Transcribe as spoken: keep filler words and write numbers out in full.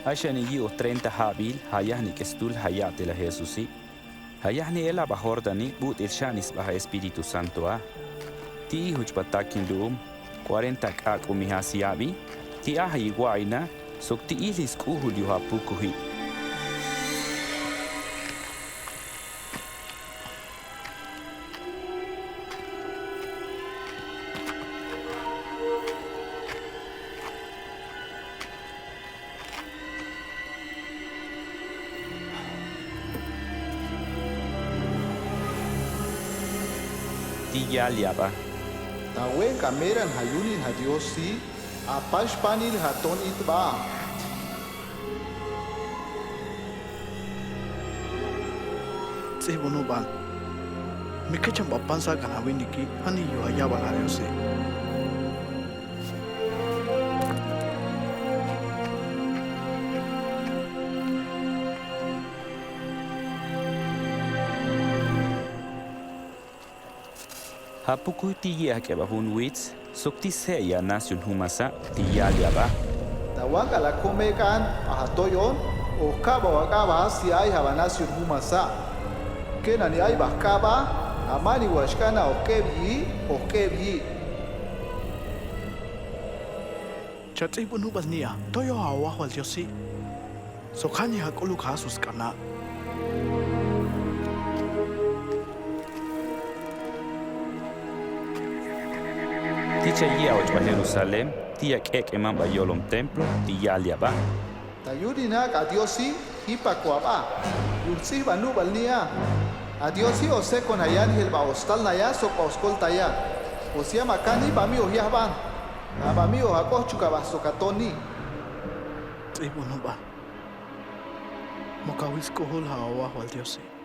Axani yio treinta habil, hayani ke stul hayatela Hesusi. Hayani ela ba Jordani, butil xanis ba ha Espíritu Santo a. Ti i huch ba takin lum, cuarenta kakumi ha siabi, ti a ha yiguaina, sok ti ilis kuhul yu ha puku hi. Ti yalia ba. Ta wen ka meran ha yunin ha Dios si, a pash panil ha ton it ba. Tsibunu ban. Mi kechan ba pansa kan awini ki, hani yu aya ba la Dios si. Ha puku ti ye ha ke ba hun wits, sok ti se ya nasyun humasa, ti yalia ba. Ta wan ka la kome kan, a ha toyon, o ka ba wa ka ba ha si ai ha ba nasyun humasa. Ke na ni ai ba ka ba, a mani wa shkana o ke bi, o ke bi. Cha tsibunu bal nia, toyo ha wa hwal Dios si. Sok hani ha kulu ka sus kana. Ti cha ye a och ba Jerusalem, ti ya ke ke man ba yolom templo, ti yalia ba. Ta yudina ka Dios si, hipa ko aba. Yur si ba nu bal nia. A Dios si o se kon hayan hel ba ostal na ya, sok ba oskol ta ya. O sia ma kani ba mi o ya ban. A ba mi o ha ko chuka ba sok a toni. Tsibunu ban. Mo ka wis kuhul ha wa hwal Dios si.